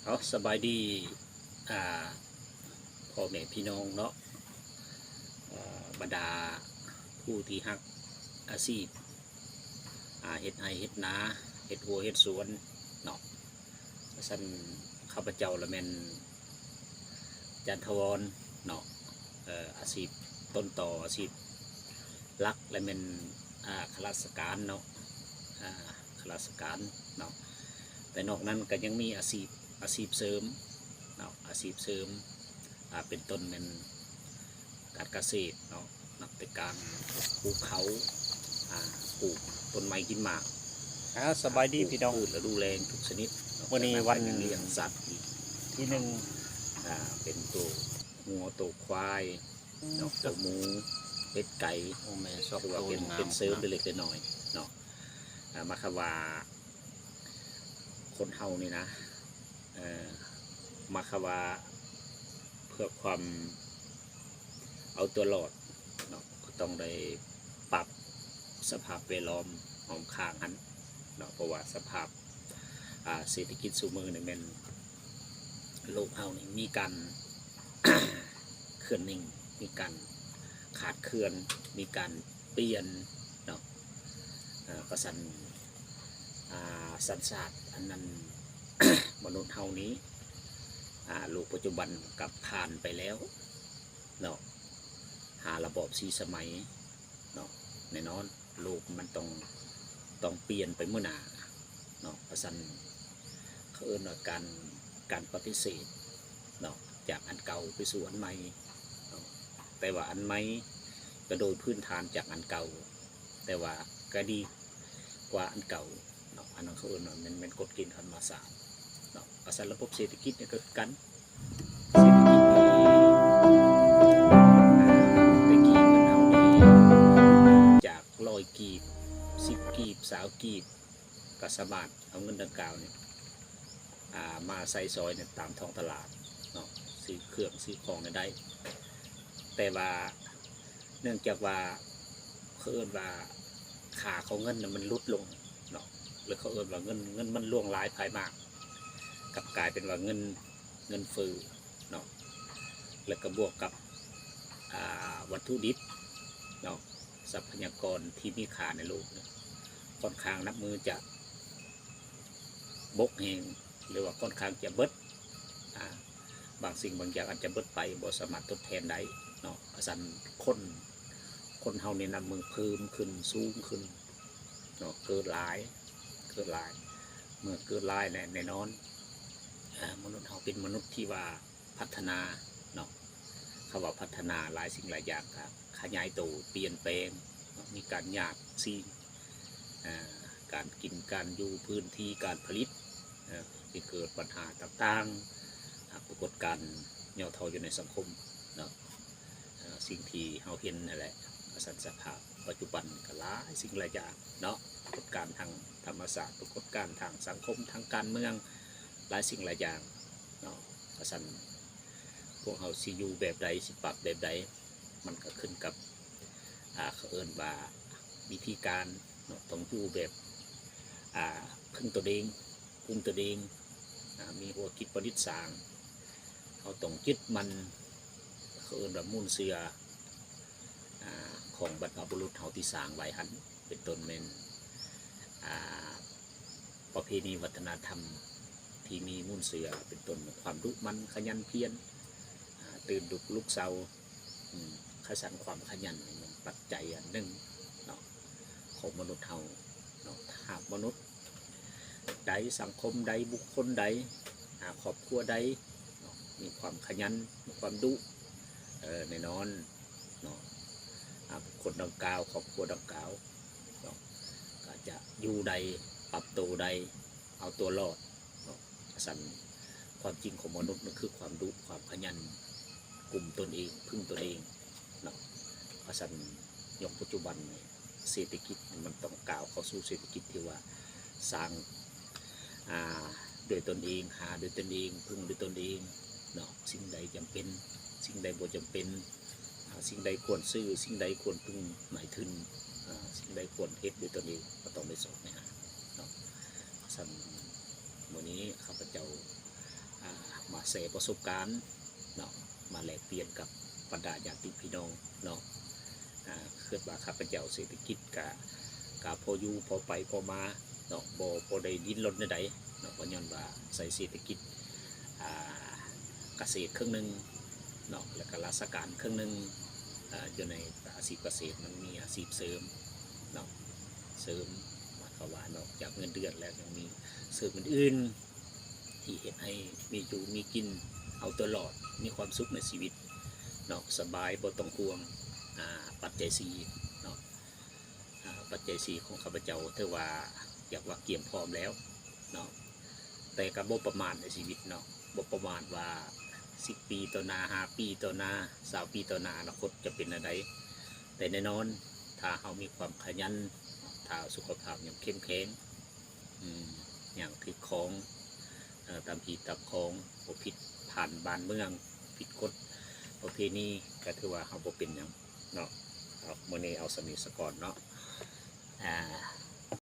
ເອົາ ສະບາຍດີ ອ່າ ພໍ່ແມ່ພີ່ນ້ອງເນາະ ເອີ່ ບັນດາຜູ້ທີ່ຮັກອາຊີບ ອ່າ ເຮັດໄຮ່ເຮັດນາ ເຮັດຮົ້ວເຮັດສວນເນາະ. ຊັ້ນຂ້າພະເຈົ້າລະແມ່ນ ຈັນທະວອນເນາະ ເອີ່ ອາຊີບຕົ້ນຕໍ ອາຊີບຫຼັກລະແມ່ນ ອ່າ ຂ້າລາຊະການເນາະ ອ່າ ຂ້າລາຊະການເນາະ. ແຕ່ນອກນັ້ນກໍຍັງມີອາຊີບ ອາຊີບເສີມເນາະ ອາຊີບເສີມ ອ່າ ເປັນຕົ້ນແມ່ນການກະເສດເນາະ ນັບແຕ່ການປູກເຂົ້າ ອ່າ ປູກຕົ້ນໄມ້ກິນໝາກ ອ່າ ສະບາຍດີພີ່ນ້ອງ ປູກພືດລະດູແລ້ງທຸກຊະນິດເນາະ. ມື້ນີ້ວັນ ແລ້ວກໍຍັງລ້ຽງສັດອີກ ທີໜຶ່ງ ອ່າ ເປັນໂຕງົວໂຕຄວາຍເນາະ ໂຕໝູ ເປັດໄກ່ ໂອ້ ແມ່ຊອກ ຖືວ່າເປັນ ໂຕງາມ ເປັນເສີມເລັກໆນ້ອຍໆເນາະ. ອ່າ ໝາຍຄວາມວ່າ ຄົນເຮົານີ້ນະ ເອີ່ ໝາຍຄວາມວ່າ ເພື່ອຄວາມເອົາຕົວລອດເນາະ ກໍຕ້ອງໄດ້ປັບສະພາບແວດລ້ອມອ້ອມຂ້າງຫັ້ນເນາະ. ເພາະວ່າສະພາບ ອ່າ ເສດຖະກິດຊຸມື້ນີ້ແມ່ນໂລກເຮົານີ້ມີການເຄື່ອນໜິ່ງ ມີການຂາດເຄື່ອນ ມີການປ່ຽນເນາະ. ເອີ່ ກະຊັ້ນ ອ່າ ສັນຊາດອັນນັ້ນ ມະນຸດເຮົານີ້ ອ່າ ໂລກປັດຈຸບັນກັບຜ່ານໄປແລ້ວເນາະ ຫາລະບອບສີ່ສະໄໝເນາະ. ແນ່ນອນ ໂລກມັນຕ້ອງ ຕ້ອງປ່ຽນໄປມື້ໜ້າເນາະ. ກະຊັ້ນ ເຂົາເອີ້ນວ່າການ ການປະຕິເສດເນາະ ຈາກອັນເກົ່າໄປສູ່ອັນໃໝ່ເນາະ. ແຕ່ວ່າອັນໃໝ່ກໍໂດຍພື້ນຖານຈາກອັນເກົ່າ ແຕ່ວ່າກໍດີກວ່າອັນເກົ່າເນາະ. ອັນນັ້ນເຂົາເອີ້ນວ່າແມ່ນ ແມ່ນກົດເກນທຳມະຊາດເນາະ. ກະຊັ້ນລະບົບເສດຖະກິດນີ້ກໍຄືກັນ ເສດຖະກິດນີ້ ແຕ່ກີ້ເງິນເຮົານີ້ ຈາກຮ້ອຍກີບ ສິບກີບ ຊາວກີບ ກໍສາມາດເອົາເງິນດັ່ງກ່າວນີ້ ອ່າ ມາໃຊ້ສອຍໃນຕາມທ້ອງຕະຫຼາດເນາະ ຊື້ເຄື່ອງຊື້ຂອງນີ້ໄດ້. ແຕ່ວ່າເນື່ອງຈາກວ່າ ເຂົາເອີ້ນວ່າຄ່າຂອງເງິນນະມັນຫຼຸດລົງເນາະ ຫຼືເຂົາເອີ້ນວ່າເງິນ ເງິນມັນຫຼວງຫຼາຍພາຍມາກ ກັບກາຍເປັນວ່າເງິນ ເງິນເຟີ້ເນາະ ແລ້ວກໍບວກກັບ ອ່າ ວັດຖຸດິບເນາະ ຊັບພະຍາກອນທີ່ມີຄ່າໃນໂລກນີ້ ຂ້ອນຂ້າງນັບມື້ຈະບົກແຫ້ງ ຫຼືວ່າຂ້ອນຂ້າງຈະເບິດ ອ່າ ບາງສິ່ງບາງຢ່າງອາດຈະເບິດໄປ ບໍ່ສາມາດທົດແທນໄດ້ເນາະ. ກະຊັ້ນຄົນ ຄົນເຮົານີ້ນັບມື້ເພີ່ມຂຶ້ນ ສູງຂຶ້ນເນາະ ເກີດຫຼາຍ ເກີດຫຼາຍ ເມື່ອເກີດຫຼາຍແລ້ວແນ່ນອນ ອ່າ ມະນຸດເຮົາເປັນມະນຸດທີ່ວ່າ ພັດທະນາເນາະ. ຄຳວ່າພັດທະນາ ຫຼາຍສິ່ງຫຼາຍຢ່າງກໍຂະຫຍາຍໂຕ ປ່ຽນແປງເນາະ ມີການຍາດສິ່ງ ອ່າ ການກິນການຢູ່ ພື້ນທີ່ການຜະລິດ ເອີ່ ທີ່ເກີດບັນຫາຕ່າງໆ ອ່າ ປາກົດການຫຍໍ້ທໍ້ຢູ່ໃນສັງຄົມເນາະ. ເອີ່ ສິ່ງທີ່ເຮົາເຫັນຫັ້ນແຫຼະ ກະຊັ້ນສະພາບປັດຈຸບັນກໍຫຼາຍສິ່ງຫຼາຍຢ່າງເນາະ ປາກົດການທາງທຳມະຊາດ ປາກົດການທາງສັງຄົມ ທາງການເມືອງ ຫຼາຍສິ່ງຫຼາຍຢ່າງເນາະ. ກະຊັ້ນ ພວກເຮົາຊິຢູ່ແບບໃດ ຊິປັບແບບໃດ ມັນກໍຂຶ້ນກັບ ອ່າ ເຂົາເອີ້ນວ່າວິທີການເນາະ ຕ້ອງຢູ່ແບບ ອ່າ ເພິ່ງຕົນເອງ ກຸມຕົນເອງ ອ່າ ມີຫົວຄິດປະດິດສ້າງ ເຮົາຕ້ອງຍຶດໝັ້ນ ເຂົາເອີ້ນວ່າມູນເຊື້ອ ອ່າ ຂອງບັນພະບຸລຸດເຮົາທີ່ສ້າງໄວ້ຫັ້ນ ເປັນຕົ້ນແມ່ນ ອ່າ ປະເພນີວັດທະນະທຳທີ່ມີມູນເຊື້ອ ເປັນຕົ້ນຄວາມດຸໝັ່ນຂະຫຍັນພຽນ ອ່າ ຕື່ນລຸກລຸກເຊົ້າ ອາ ຂະສັນ ຄວາມຂະຫຍັນນີ້ແມ່ນປັດໄຈອັນໜຶ່ງເນາະ ຂອງມະນຸດເຮົາເນາະ. ຖ້າຫາກມະນຸດໃດ ສັງຄົມໃດ ບຸກຄົນໃດ ອາ ຄອບຄົວໃດເນາະ ມີຄວາມຂະຫຍັນ ມີຄວາມດຸ ເອີ ແນ່ນອນ ເນາະ ອາ ບຸກຄົນດັ່ງກ່າວ ຄອບຄົວດັ່ງກ່າວເນາະ ກໍຈະຢູ່ໄດ້ ປັບໂຕໄດ້ ເອົາຕົວລອດເນາະ. ກະຊັ້ນ ຄວາມຈິງຂອງມະນຸດມັນຄືຄວາມດຸ ຄວາມຂະຫຍັນ ກຸມຕົນເອງ ເພິ່ງຕົນເອງເນາະ. ກະຊັ້ນ ຍຸກປັດຈຸບັນນີ້ ເສດຖະກິດມັນຕ້ອງກ້າວເຂົ້າສູ່ເສດຖະກິດທີ່ວ່າສ້າງ ອ່າ ດ້ວຍຕົນເອງ ຫາດ້ວຍຕົນເອງ ເພິ່ງດ້ວຍຕົນເອງເນາະ. ສິ່ງໃດຈຳເປັນ ສິ່ງໃດບໍ່ຈຳເປັນ ອ່າ ສິ່ງໃດຄວນຊື້ ສິ່ງໃດຄວນເພິ່ງນາຍທຶນ ອ່າ ສິ່ງໃດຄວນເຮັດດ້ວຍຕົນເອງ ກໍຕ້ອງໄດ້ຊອກໄດ້ຫາເນາະ. ຊັ້ນ ມື້ນີ້ຂ້າພະເຈົ້າ ອ່າ ມາແຊປະສົບການເນາະ ມາແລກປ່ຽນກັບບັນດາຍາດຕິພີ່ນ້ອງເນາະ. ອ່າ ຄິດວ່າຂ້າພະເຈົ້າເສດຖະກິດກະ ກະພໍຢູ່ພໍໄປພໍມາເນາະ ບໍ່ ບໍ່ໄດ້ດີ້ນລົນໃດໆເນາະ ກໍຍ້ອນວ່າໃຊ້ເສດຖະກິດ ອ່າ ກະເສດເຄິ່ງໜຶ່ງເນາະ ແລ້ວກະລາຊະການເຄິ່ງໜຶ່ງ. ອ່າ ຢູ່ໃນອາຊີບກະເສດມັນມີອາຊີບເສີມເນາະ ເສີມ ໝາຍຄວາມວ່ານອກຈາກເງິນເດືອນແລ້ວຍັງມີເສີມອື່ນໆ ທີ່ເຮັດໃຫ້ມີຢູ່ມີກິນເອົາຕົວລອດ ມີຄວາມສຸກໃນຊີວິດເນາະ ສະບາຍ ບໍ່ຕ້ອງຫ່ວງ. ອ່າ ປັດໄຈສີ່ເນາະ ອ່າ ປັດໄຈສີ່ຂອງຂ້າພະເຈົ້າ ຖືວ່າ ຢາກວ່າກຽມພ້ອມແລ້ວເນາະ ແຕ່ກໍບໍ່ປະໝາດໃນຊີວິດເນາະ ບໍ່ປະໝາດວ່າສິບປີຕໍ່ໜ້າ ຫ້າປີຕໍ່ໜ້າ ຊາວປີຕໍ່ໜ້າ ອະນາຄົດຈະເປັນແນວໃດ. ແຕ່ແນ່ນອນ ຖ້າເຮົາມີຄວາມຂະຫຍັນ ຖ້າສຸຂະພາບຍັງເຂັ້ມແຂງ ອືມ ຍັງຖືກຄອງ ເອີ ຕາມຮີດຕາມຄອງ ບໍ່ຜິດຜ່ານບ້ານເມືອງ ຜິດກົດປະເພນີ ກໍຖືວ່າເຮົາບໍ່ເປັນຫຍັງເນາະ. ເອົາ ມື້ນີ້ເອົາສ່ຳນີ້ສາກ່ອນເນາະ. ອ່າ